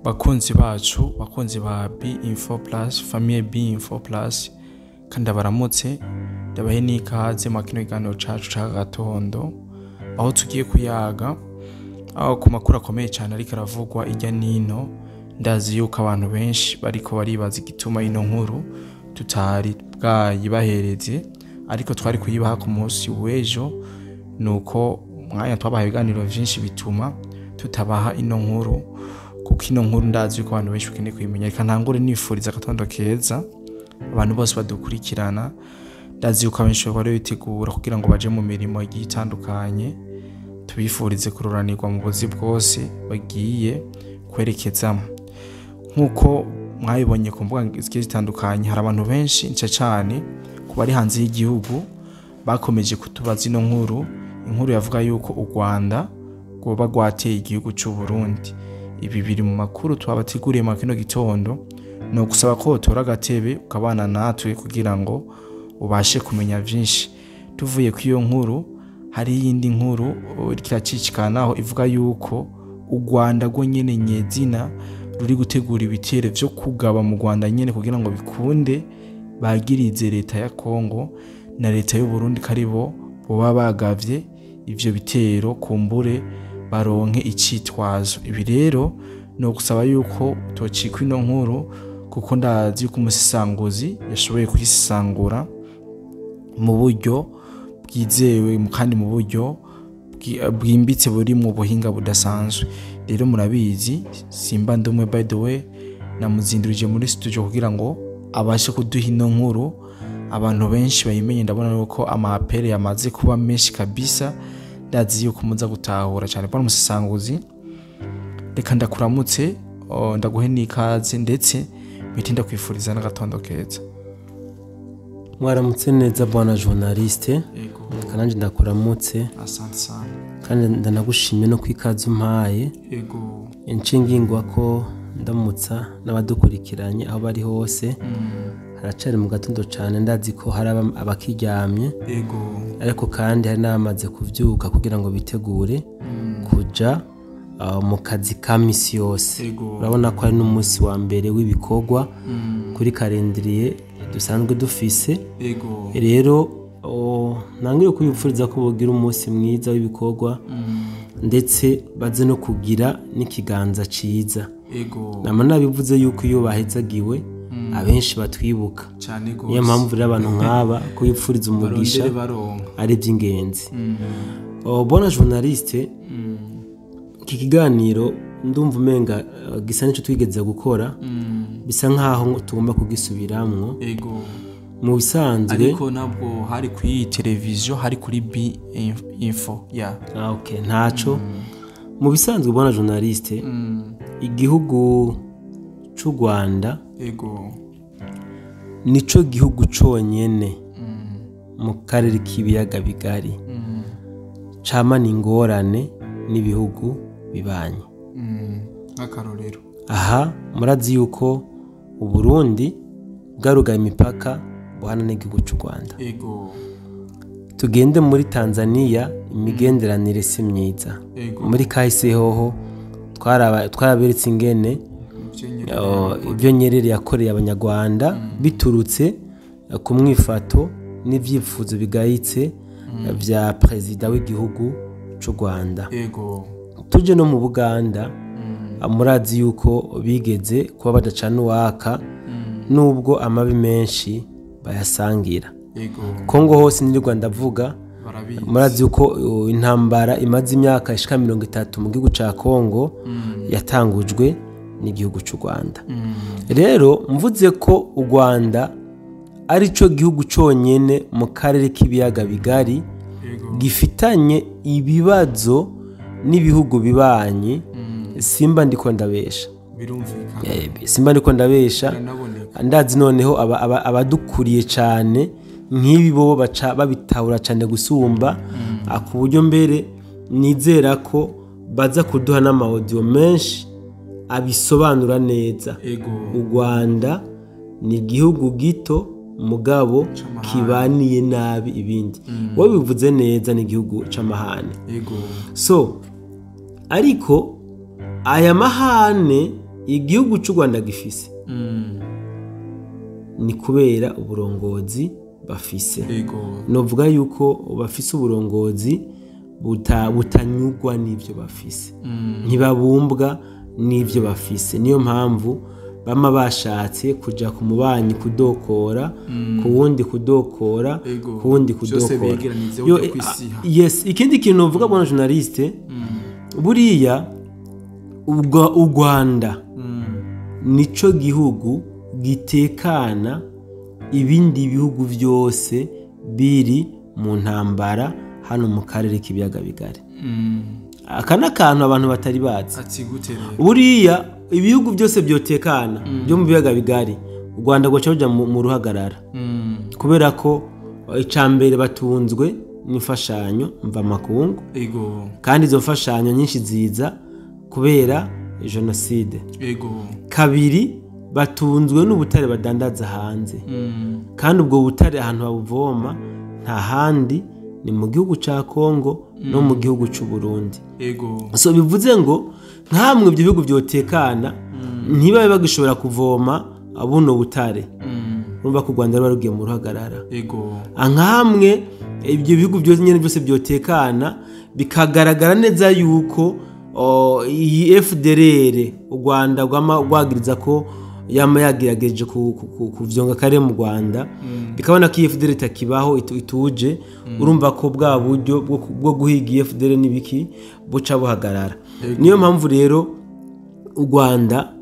Bakunzi bacu, bakunzi ba B Info Plus, famille B Info Plus, kandi abaramutse, ndabahe n'ikaze mu kino kiganiro cacu ca gatondo, aho tugiye kuyaga aho ku makuru akomeye cyane ariko aravugwa irya nino. Ndazi yuko abantu benshi bariko baribaza igituma ino nkuru tutari bwayibahereze, ariko twari kuyibaha ku munsi w'ejo. Nuko umwanya twabaha ibiganiro vyinshi bituma tutabaha ino nkuru, kuko ino nkuru ndazi yuko abantu benshi bakeneye kuyimenya. Reka ntangure nifuriza agatondo keza abantu bose badukurikirana. Ndazi yuko abenshi bari bitegura kugira ngo baje mu mirimo igiye itandukanye. Tubifurize kururanirwa mu buzi bwose bagiye kwerekezamo. Nk'uko mwabibonye ku mbuga zigiye zitandukanye, hari abantu benshi nce cyane ku bari hanze y'igihugu bakomeje kutubaza ino nkuru, inkuru yavuga yuko u Rwanda rwoba rwateye igihugu c'u Burundi. Ibi biri mu makuru twabateguriye mu kino gitondo. Ni ugusaba ko utora agatebe ukabana natwe kugira ngo ubashe kumenya vyinshi. Tuvuye ku iyo nkuru, hari iyindi nkuru iriko iracicikanaho ivuga yuko u Rwanda rwo nyene nyezina ruri gutegura ibitero vyo kugaba mu Rwanda nyene kugira ngo bikunde bagirize leta ya Kongo na leta y'u Burundi karibo boba bagavye ivyo bitero, kumbure baronke icitwazo. Ibi rero ni ugusaba yuko tocikwa ino nkuru, kuko ndazi yuko umusisanguzi yashoboye kuyisangura mu buryo bwizewe kandi mu buryo bwimbitse buri mu buhinga budasanzwe. Rero murabizi simba ndumwe, by the way namuzindurije muri studio kugira ngo abashe kuduha ino nkuru abantu benshi bayimenye. Ndabona yuko ama appel yamaze kuba menshi kabisa, ndazi yuko muza gutahura cyane. Bwana umusisanguzi, reka ndakuramutse, ndaguhe n'ikaze, ndetse mpite ndakwifuriza n'agatondo keza. Mwaramutse neza bwana journaliste. Yego. Kandi ndakuramutse. Asante sana. Kandi ndanagushimye no kwikaza umpaye. Yego. Inshingingwa ko ndamutsa n'abadukurikiranye aho bari hose. Haracari mu gatondo cyane, ndazi ko hari abakiryamye. Yego. Ariko kandi hari n'abamaze kuvyuka kugira ngo bitegure kuja mu kazi ka misi yose. Yego. Urabona ko ari n'umunsi wa mbere w'ibikorwa kuri calendrier dusanzwe dufise. Yego. Rero nangire kubipfuriza ko bogira umunsi mwiza w'ibikorwa, ndetse baze no kugira n'ikiganza ciza. Yego. Nama nabivuze yuko iyo bahezagiwe abenshi batwibuka. Cyane gose. Niyo mpamvu rero abantu nk'aba kubipfuriza umugisha barondere baronka ari iby'ingenzi. Bona journaliste, iki kiganiro ndumva umenga gisa n'ico twigeze gukora, bisa nkaho tugomba kugisubiramwo. Yego. Mu bisanzwe ariko ntabwo hari kuri televiziyo, hari kuri B Info ya. Ah, okay, ntaco. Mu bisanzwe bona journaliste, igihugu c'u Rwanda Yego. nico gihugu conyene mu karere k'ibiyaga bigari camana ingorane n'ibihugu bibanye. Nk'akarorero aha murazi yuko Uburundi bwarugaye imipaka buhana n'igihugu c'u Rwanda. Yego. Tugende muri Tanzania, imigenderanire si myiza. Yego. Muri kahise hoho twaraberetse ingene ibyo Nyerere yakoreye Abanyarwanda biturutse ku mwifato n'ivyifuzo bigayitse vya perezida w'igihugu c'u Rwanda. Yego. Tuje no mu Buganda, murazi yuko bigeze kuba badacana uwaka, nubwo amabi menshi bayasangira. Yego. Kongo hose nirirwa ndavuga, murazi yuko intambara imaze imyaka ishika 30 mu gihugu ca Kongo yatangujwe n'igihugu c'u Rwanda. Rero mvuze ko u Rwanda ari cyo gihugu conyene mu karere k'ibiyaga bigari gifitanye ibibazo n'ibihugu bibanyi, simba ndiko ndabesha. Birumvikana. Simba ndiko ndabesha. Ndazi noneho abadukuriye cyane nk'ibi bo baca babitahura cyane gusumba, ku buryo mbere nizera ko baza kuduha n'ama audio menshi abisobanura neza. U Rwanda ni igihugu gito mugabo kibaniye nabi ibindi. Wowe bivuze neza, ni igihugu c'amahane. Yego. So ariko aya mahane igihugu cy'u Rwanda gifise ni kubera uburongozi bafise. Novuga yuko bafise uburongozi butanyugwa n'ivyo bafise, ntibabumbwa n'ivyo bafise. Niyo mpamvu bama bashatse kuja ku mubanyi kudokora, ku wundi kudokora, ku wundi kudokora. Yes, ikindi kintu novuga bwana journaliste, buriya u Rwanda nico gihugu gitekana ibindi bihugu byose biri mu ntambara hano mu karere k'ibiyaga bigari. Aka n'akantu abantu batari bazi. Buriya ibihugu byose byotekana byo mu biyaga bigari, u Rwanda rwoca ruja mu ruhagarara, kubera ko icambere batunzwe n'imfashanyo mvamakungu, kandi izo mfashanyo nyinshi ziza kubera jenoside. Kabiri, batunzwe n'ubutare badandaza hanze, kandi ubwo butare ahantu babuvoma nta handi ni mu gihugu ca Kongo no mu gihugu c'u Burundi. So bivuze ngo nkamwe ibyo bihugu byotekana ntibabe bagishobora kuvoma buno butare, urumva ko u Rwanda ruba rugiye mu ruhagarara. Nkamwe ibyo bihugu byose nyene byose byotekana bikagaragara neza yuko iyi FDLR u Rwanda rwagiriza ko yama yagerageje kuvyonga kare mu Rwanda, bikabona ko FDLR itakibaho ituje, urumva ko bwa buryo bwo guhiga FDLR nibiki buca buhagarara. Niyo mpamvu rero u Rwanda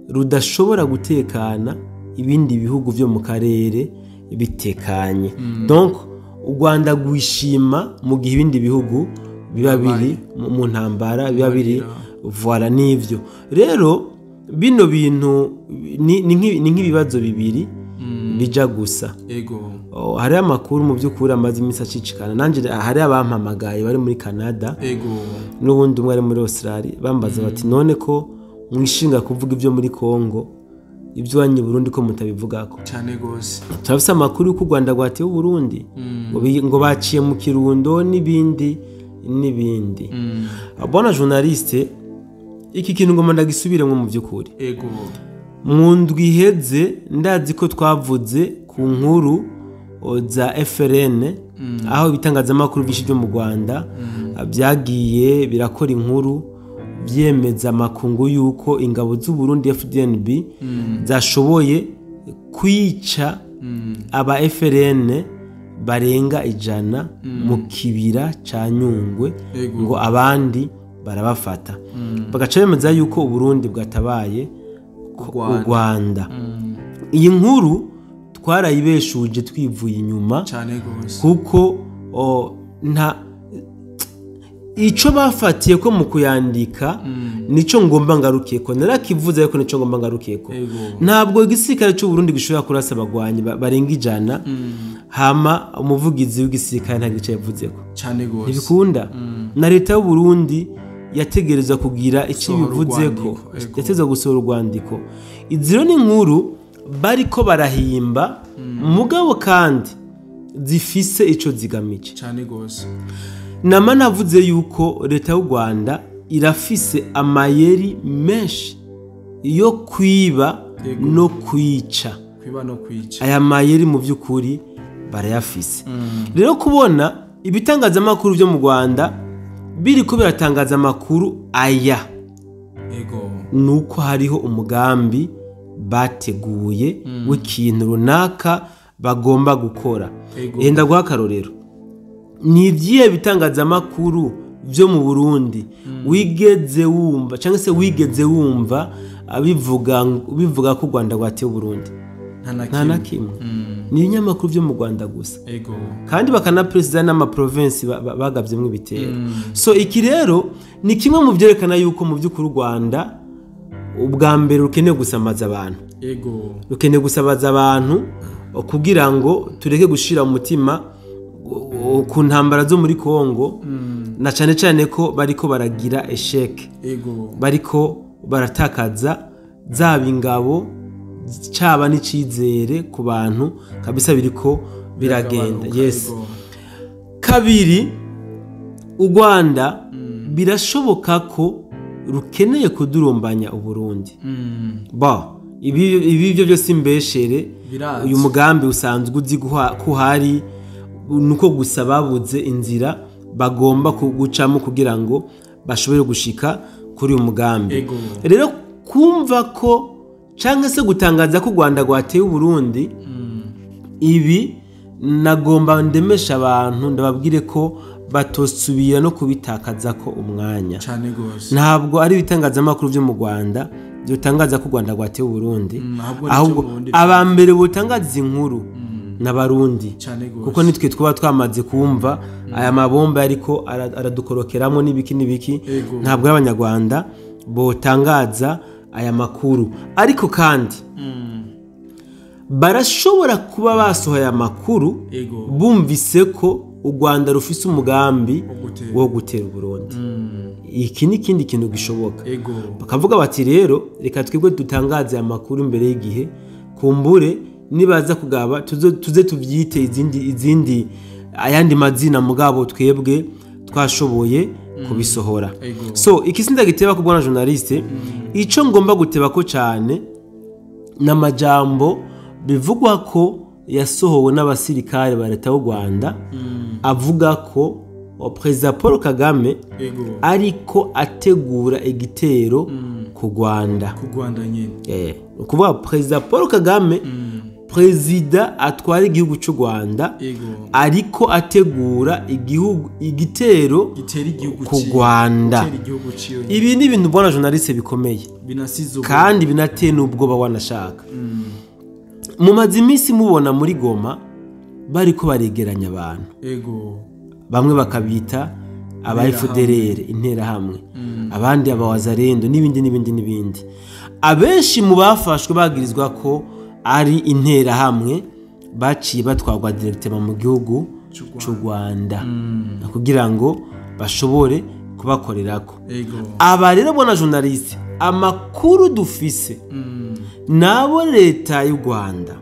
rudashobora gutekana ibindi bihugu byo mu karere bitekanye. Donc u Rwanda gwishima mu gihe ibindi bihugu biba biri mu ntambara, biba biri voilà nivyo. Rero bino bintu ni nk'ibibazo bibiri bija gusa. Hari amakuru mu by'ukuri amaze iminsi acicikana, nanje hari abampamagaye bari muri Canada n'ubundi umwe ari muri Australia, bambaza bati none ko mwishinga kuvuga ibyo muri Kongo, ibyo wanyu Burundi ko mutabivugako cyane gose. Turafise amakuru ko u Rwanda rwateye Burundi ngo baciye mu Kirundo n'ibindi n'ibindi. Bona journaliste, iki kintu ngoma ndagisubiremwo mu by'ukuri. Mu ndwi iheze ndazi ko twavuze ku nkuru za FRN, aho ibitangazamakuru byinshi byo mu Rwanda byagiye birakora inkuru byemeza amakungu yuko ingabo z'u Burundi FDNB zashoboye kwica aba FRN barenga 100 mu kibira ca Nyungwe, ngo abandi barabafata. Bagaca bemeza yuko u Burundi bwatabaye u Rwanda. Iyi nkuru twarayibeshuje twivuye inyuma kuko nta ico bafatiye ko mu kuyandika nico ngomba ngarukiye ko narakivuze, ariko nico ngomba ngarukiye ko ntabwo igisirikare cy'u Burundi gishobora kurasa abagwanyi barenga 100 hama umuvugizi w'igisirikare nta gice yavuze ko cyane gose ntibikunda. Na leta y'u Burundi yategereza kugira icyo bivuze ko yategereza gusohora urwandiko. Iziro ni nkuru bariko barahimba mugabo kandi zifise ico zigamije cyane gose. Nama navuze yuko leta y'u Rwanda irafise amayeri menshi yo kwiba no kwica. Kwiba no kwica. Aya mayeri mu by'ukuri barayafise. Rero kubona ibitangazamakuru byo mu Rwanda biri ko biratangaza amakuru aya, nuko hariho umugambi bateguye w'ikintu runaka bagomba gukora. Enda guha akarorero, ni ibyihe bitangazamakuru byo mu Burundi wigeze wumva cyangwa se wigeze wumva bivuga ko u Rwanda rwateye Burundi? Nta na kimwe. Ni ibinyamakuru byo mu Rwanda gusa. Kandi bakanaperezida n'ama province bagavyemwo ibitero. So iki rero ni kimwe mu byerekana yuko mu by'ukuri u Rwanda ubwa mbere rukeneye gusamaza abantu. Rukeneye gusamaza abantu kugira ngo tureke gushira umutima ku ntambara zo muri Kongo, na cyane cyane ko bariko baragira esheke. Bariko baratakaza zaba ingabo caba n'icizere ku bantu kabisa, biriko biragenda. Yes. Kabiri, u Rwanda birashoboka ko rukeneye kudurumbanya Uburundi. Ba ibi byo byose imbeshere, uyu mugambi usanzwe uzi kuhari, nuko gusa babuze inzira bagomba kugucamo kugira ngo bashobore gushika kuri uyu mugambi. Rero kumva ko canke se gutangaza ko Rwanda rwateye Uburundi, ibi nagomba ndemesha abantu ndababwire ko batosubira no kubitakaza ko umwanya. Ntabwo ari ibitangazamakuru byo mu Rwanda byotangaza ko Rwanda rwateye Uburundi, ahubwo abambere botangaza inkuru n'abarundi, kuko nitwe twaba twamaze kumva aya mabomba ariko aradukorokeramo n'ibiki n'ibiki. Ntabwo abanyarwanda botangaza aya makuru, ariko kandi barashobora kuba basohoye amakuru bumvise ko u Rwanda rufise umugambi wo gutera Uburundi. Iki ni ikindi kintu gishoboka. Bakavuga bati rero reka twebwe dutangaze amakuru imbere y'igihe, kumbure nibaza kugaba tuze tuvyite izindi ayandi mazina mugabo twebwe twashoboye kubisohora. So iki sindagiteba kubona journaliste, ico ngomba guteba ko cyane namajambo bivugwa ko yasohowe n'abasirikare ba leta y'u Rwanda, avuga ko President Paul Kagame ariko ategura igitero ku Rwanda. Ku Rwanda nyene. Kuvuga President Paul Kagame, President atwara igihugu cy'u Rwanda, ariko ategura igitero ku Rwanda. Ibi ni ibintu bwana journaliste bikomeye, kandi binateye n'ubwoba wanashaka. Mumaze iminsi mubona muri Goma bariko baregeranya abantu. Bamwe bakabita aba FDLR, interahamwe, abandi abawazarendo n'ibindi n'ibindi n'ibindi. Abenshi mu bafashwe bagirizwa ko ari interahamwe baciye batwagwa directement mu gihugu cy'u Rwanda kugira ngo bashobore kubakorerako. Aba rero bona journaliste, amakuru dufise nabo leta y'u Rwanda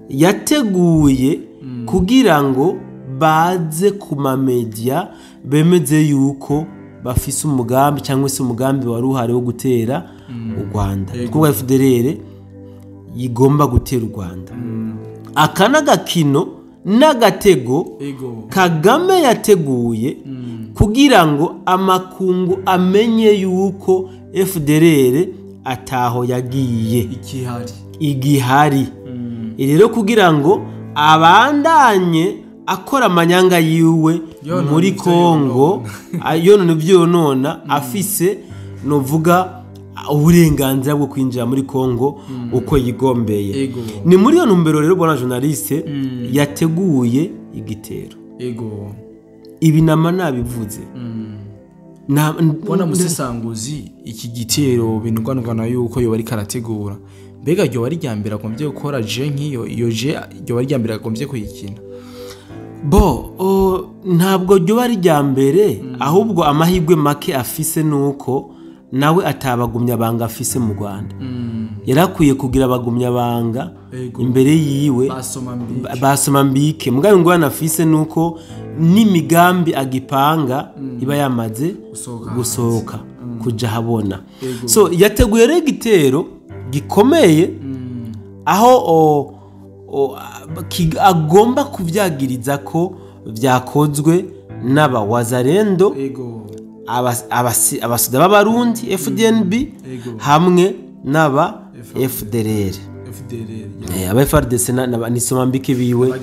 yateguye kugira ngo baze ku ma media bemeze yuko bafise umugambi cyangwa se umugambi wari uhari wo gutera u Rwanda, kuko FDLR igomba gutera u Rwanda. Aka n'agakino n'agatego Kagame yateguye kugira ngo amakungu amenye yuko FDLR ataho yagiye igihari. Rero kugira ngo abandanye akora amanyanga yiwe muri Kongo, yonona ivyonona, afise novuga uburenganzira bwo kwinjira muri Kongo uko yigombeye. Ni muri iyo ntumbero rero bona journaliste yateguye igitero. Ibi nama nabivuze. Bona musesanguzi iki gitero binugwanugwana yuko yo bari karategura. Mbega ryo bari ryambere agombye gukora je nkiyo iyo je ryo bari ryambere agombye kuyikina. Bo ntabwo ryo bari ryambere, ahubwo amahirwe make afise nuko nawe atabagumya banga afise mu Rwanda. Yarakwiye kugira abagumya banga imbere yiwe basoma mbike. Mugabe ngo anafise nuko n'imigambi agipanga iba yamaze gusohoka kuja habona. So yateguye rero igitero gikomeye aho agomba kuvyagiriza ko vyakozwe n'aba wazarendo, abasuda b'abarundi FDNB hamwe n'aba FDLR. Aba FARDC nisoma mbike biwe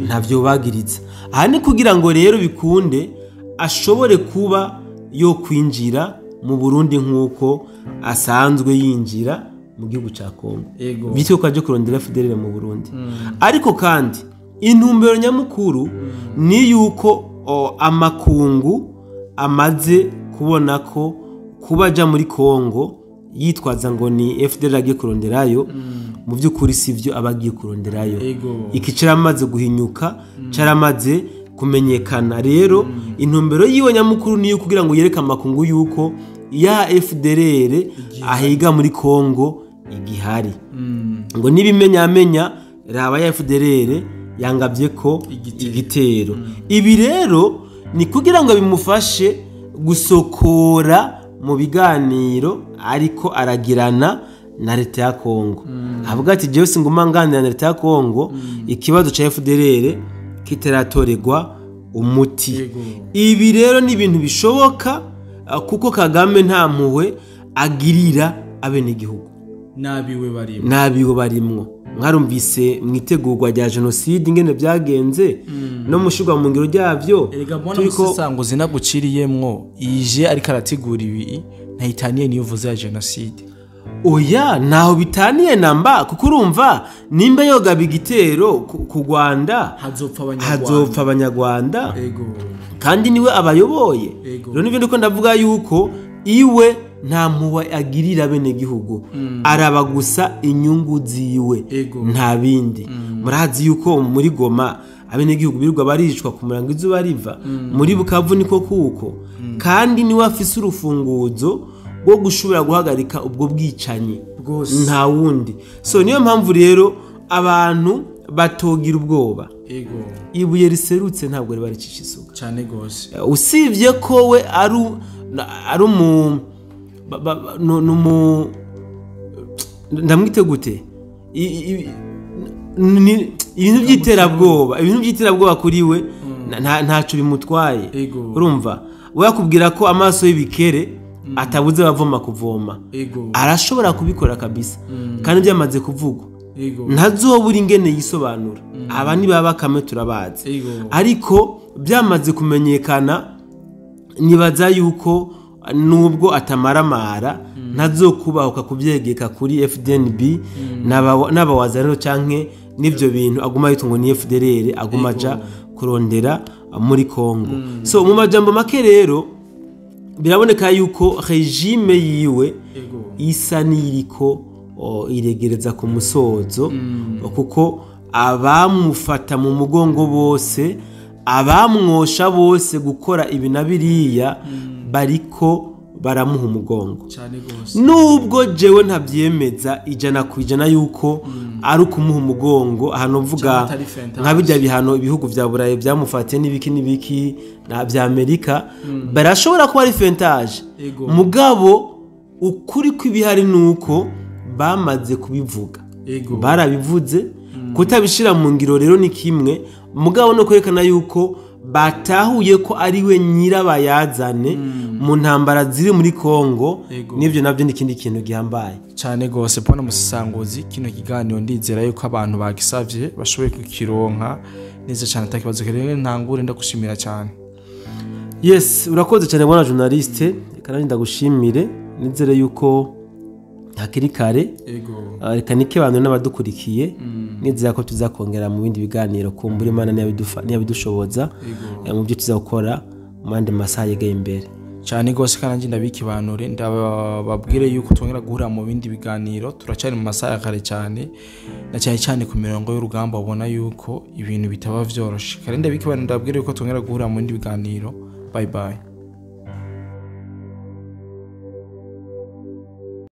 ntavyo bagiritse. Aha ni kugira ngo rero bikunde ashobore kuba yo kwinjira mu Burundi nkuko asanzwe yinjira mu gihugu ca Kongo. Bityo kwaje kurondera FDLR mu Burundi. Ariko kandi intumbero nyamukuru ni yuko amakungu amaze kubona ko kubaja muri Kongo yitwaza ngo ni FDLR agiye kuronderayo, mu by'ukuri sivyo abagiye kuronderayo. Iki caramaze guhinyuka, caramaze kumenyekana. Rero intumbero yiwe nyamukuru niyo kugira ngo yereke amakungu yuko ya FDLR ahiga muri Kongo igihari. Ngo nibimenya amenya raba ya FDLR yangavye ko igitero. Ibi rero ni kugira ngo bimufashe gusokora mu biganiro ariko aragirana na leta ya Kongo. Avuga ati jewe singuma nganira na leta ya Kongo, ikibazo ca FDLR kitaratorerwa umuti. Ibi rero ni ibintu bishoboka kuko Kagame nta mpuhwe agirira abenegihugu nabiwe barimwo. Mwarumvise mu itegurwa rya jenoside ingene byagenze no mushirwa mu ngiro ryavyo. Turiko musanguzi naguciriyemwo ije ariko arategura ibi ntahitaniye niyo vuze ya jenoside. Oya, ntaho bitaniye namba, kuko urumva nimba yogaba igitero ku Rwanda hazopfa abanyarwanda. Kandi niwe abayoboye. Rero nivyo ndiko ndavuga yuko iwe nta mpuhwe agirira bene gihugu, araba gusa inyungu ziwe nta bindi. Murazi yuko muri Goma abene gihugu birirwa baricwa ku murango izuba riva, muri Bukavu niko kuko, kandi niwe afise urufunguzo rwo gushobora guhagarika ubwo bwicanyi nta wundi. So niyo mpamvu rero abantu batogira ubwoba. Ibuye riserutse ntabwo riba ricisha isuka cyane gose. Usibye ko we ari umu ndamwite gute, ibintu by'iterabwoba kuri we ntaco bimutwaye. Urumva we akubwira ko amaso y'ibikere atabuze bavoma kuvoma, arashobora kubikora kabisa, kandi byamaze kuvugwa. Ntazobura ingene yisobanura, aba ni baba kame turabazi, ariko byamaze kumenyekana. Nibaza yuko nubwo atamaramara ntazokubahuka kubyegeka kuri FDNB n'abawazarero canke n'ivyo bintu aguma yitwa ngo ni FDLR aguma aja kurondera muri Kongo. So mu majambo make rero biraboneka yuko regime yiwe isa n'iriko iregereza ku musozo, kuko abamufata mu mugongo bose, abamwosha bose gukora ibi na biriya bariko baramuha umugongo. Nubwo jewe ntabyemeza 100% yuko ari ukumuha umugongo, hano mvuga nka bijya bihano ibihugu vya Burayi byamufatiye n'ibiki n'ibiki na vya Amerika, barashobora kuba ari fentage. Mugabo ukuri kw'ibihari nuko bamaze kubivuga, barabivuze. Kutabishira mu ngiro rero ni kimwe, mugabo no kwerekana yuko batahuye ko ari we nyirabayazane mu ntambara ziri muri Kongo, nivyo navyo ni ikindi kintu gihambaye cyane gose. Pona musanguzi kino kiganiro ndizera yuko abantu bagisavye bashoboye kukironka neza cyane atakibazo. Rero ntangure ndagushimira cyane. Yes, urakoze cyane bwana journaliste, kandi ndagushimire. Nizere yuko hakiri kare reka nike abantu n'abadukurikiye, nizera ko tuzakongera mu bindi biganiro kumbura Imana niyabidushoboza mu byo tuzakora mu yandi masaha yegeye imbere cyane gose. Kandi ndabikibanure ndababwire yuko twongera guhura mu bindi biganiro. Turacari mu masaha ya kare cyane na cyane cyane ku mirongo y'urugamba, ubona yuko ibintu bitaba vyoroshe. Kandi ndabikibanure ndababwire yuko twongera guhura mu bindi biganiro. Bye bye.